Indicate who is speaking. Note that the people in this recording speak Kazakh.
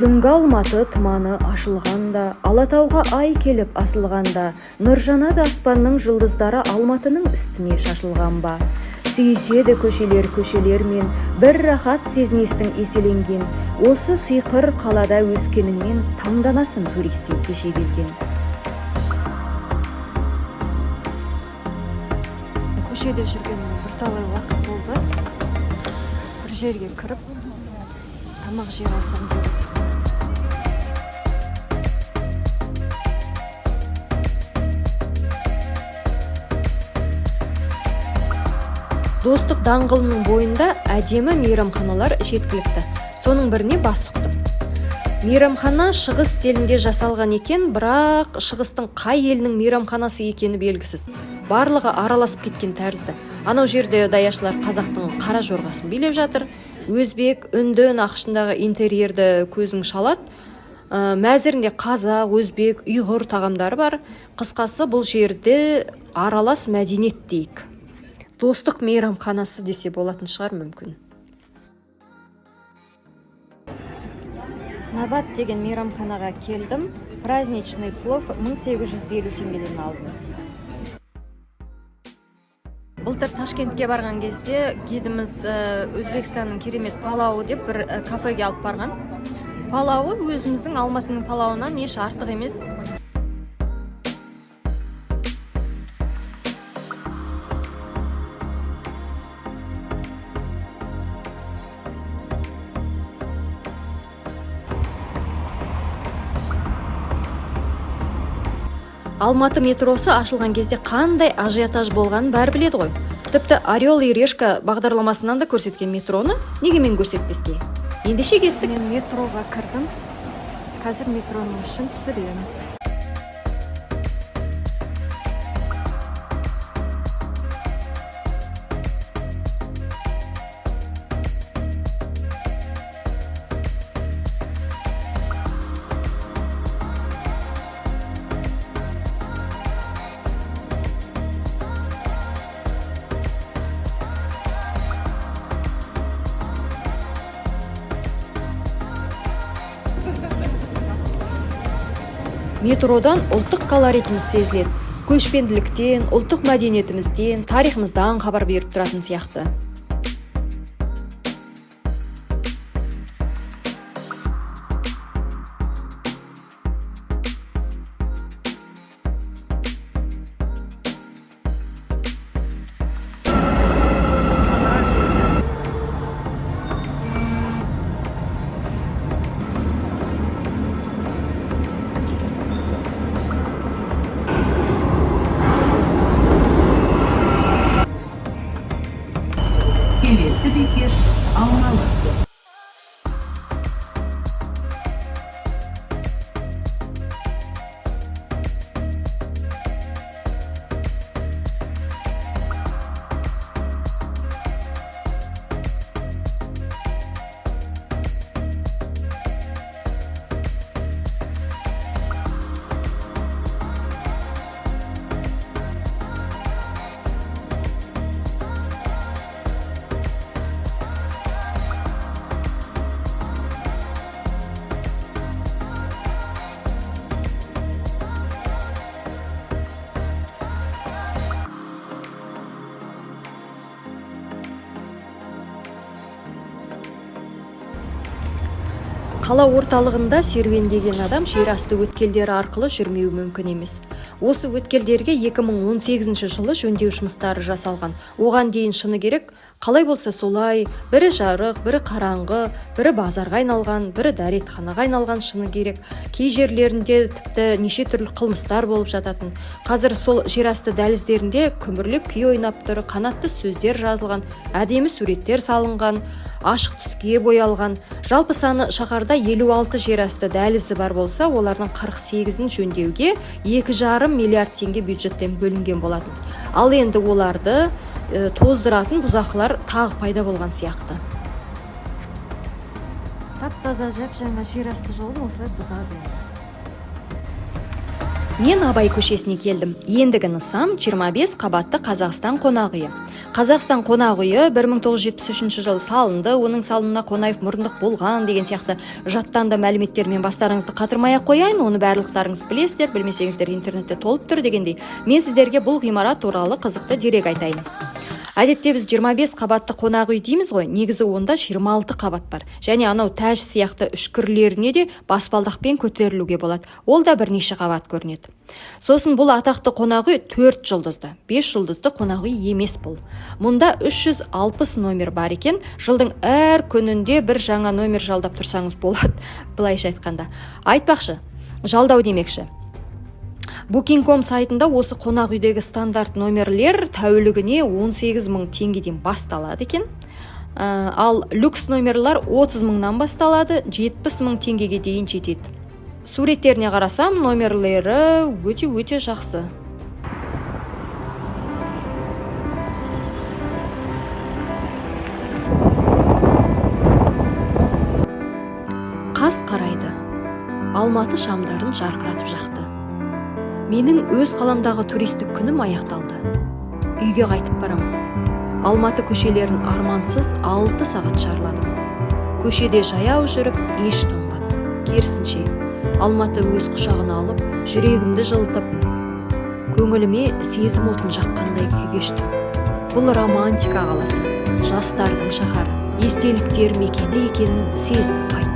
Speaker 1: Түнгі Алматы тұманы ашылғанда, Алатауға ай келіп асылғанда, нұр жанады аспанның жұлдыздары Алматының үстіне шашылған ба? Сүйіседі көшелер көшелермен, бір рахат сезінесің еселенген. Осы сиқыр қалада өскеніңмен таңданасың туристей кеше келген.
Speaker 2: Көшеде жүргеніме бірталай уақыт болды. Бір жерге кіріп, тамақ жеп алсам деп.
Speaker 1: Достық даңғылының бойында әдемі мейрамханалар жеткілікті. Соның біріне бас сұқтым. Мейрамхана шығыс стилінде жасалған екен, бірақ шығыстың қай елінің мейрамханасы екені белгісіз. Барлығы араласып кеткен тәрізді. Анау жерде даяшылар қазақтың қара жорғасын билеп жатыр. Өзбек, үнді нақышындағы интерьерді көзің шалады. Мәзірінде қазақ, өзбек, ұйғыр тағамдары бар. Қысқасы, бұл жерде аралас мәдениет дейік. Достық мейрамханасы десе болатын шығар мүмкін. Нават деген мейрамханаға келдім. Праздничный плов 1850 теңгеден алдым. Былтыр Ташкентке барған кезде гидіміз Өзбекстанның керемет палауы деп бір кафеге алып барған. Палауы өзіміздің Алматының палауынан еш артық емес. Алматы метросы ашылған кезде қандай ажиотаж болғанын бәрі біледі ғой. Тіпті «Орел и Решка» бағдарламасынан да көрсеткен метроны неге мен көрсетпеске? Ендеше кеттік.
Speaker 2: Мен метроға кірдім. Қазір метроның ішін түсіремін.
Speaker 1: Метродан ұлттық колоритіміз сезіледі. Көшпенділіктен, ұлттық мәдениетімізден, тарихымыздан хабар беріп тұратын сияқты.
Speaker 3: Келесі бекет – Алмалы.
Speaker 1: Қала орталығында серуендеген адам жер асты өткелдері арқылы жүрмеуі мүмкін емес. Осы өткелдерге 2018 жылы жөндеу жұмыстары жасалған. Оған дейін, шыны керек, қалай болса солай, бірі жарық, бірі қараңғы, бірі базарға айналған, бірі дәретханаға айналған. Шыны керек, кей жерлерінде тіпті неше түрлі қылмыстар болып жататын. Қазір сол жерасты дәліздерінде күмбірлеп күй ойнап тұр, қанатты сөздер жазылған, әдемі суреттер салынған, ашық түске боялған. Жалпы саны шаһарда 56 жерасты дәлізі бар болса, олардың 48-ін жөндеуге 2,5 миллиард теңге бюджеттен бөлінген болатын. Ал енді оларды тоздыратын бұзақылар тағы пайда болған сияқты.
Speaker 2: Тап таза жап жаңа жер асты жолын осылай бұзады енді.
Speaker 1: Мен Абай көшесіне келдім. Ендігі нысан 25 қабатты Қазақстан қонақ үйі. Қазақстан қонақ үйі 1973 жылы салынды, оның салынуына Қонаев мұрындық болған деген сияқты жаттанды мәліметтермен бастарыңызды қатырмай ақ қояйын. Оны барлықтарыңыз білесіздер, білмесеңіздер, интернетте толып тұр дегендей. Мен сіздерге бұл ғимарат туралы қызықты дерек айтайын. Әдетте біз 25 қабатты қонақ үй дейміз ғой, негізі онда 26 қабат бар және анау тәж сияқты үшкірлеріне де баспалдақпен көтерілуге болады, ол да бірнеше қабат көрінеді. Сосын бұл атақты қонақ үй 4 жұлдызды, 5 жұлдызды қонақ үй емес бұл. Мұнда 360 номер бар екен. Жылдың әр күнінде бір жаңа номер жалдап тұрсаңыз болады, былайша айтқанда. Айтпақшы, жалдау демекші, Booking.com сайтында осы қонақ үйдегі стандарт номерлер тәулігіне 18 мың теңгеден басталады екен. Ал люкс номерлар 30 мыңнан басталады, 70 мың теңгеге дейін жетеді. Суреттеріне қарасам, номерлері өте өте жақсы. Қас қарайды. Алматы шамдарын жарқыратып жақты. Менің өз қаламдағы туристік күнім аяқталды. Үйге қайтып барам. Алматы көшелерін армансыз 6 сағат шарладым. Көшеде жаяу жүріп еш тоңбадым. Керісінше, Алматы өз құшағына алып, жүрегімді жылытып, көңіліме сезім отын жаққандай күй кештім. Бұл романтика қаласы, жастардың шаһары, естеліктер мекені екенін сезініп қайттым.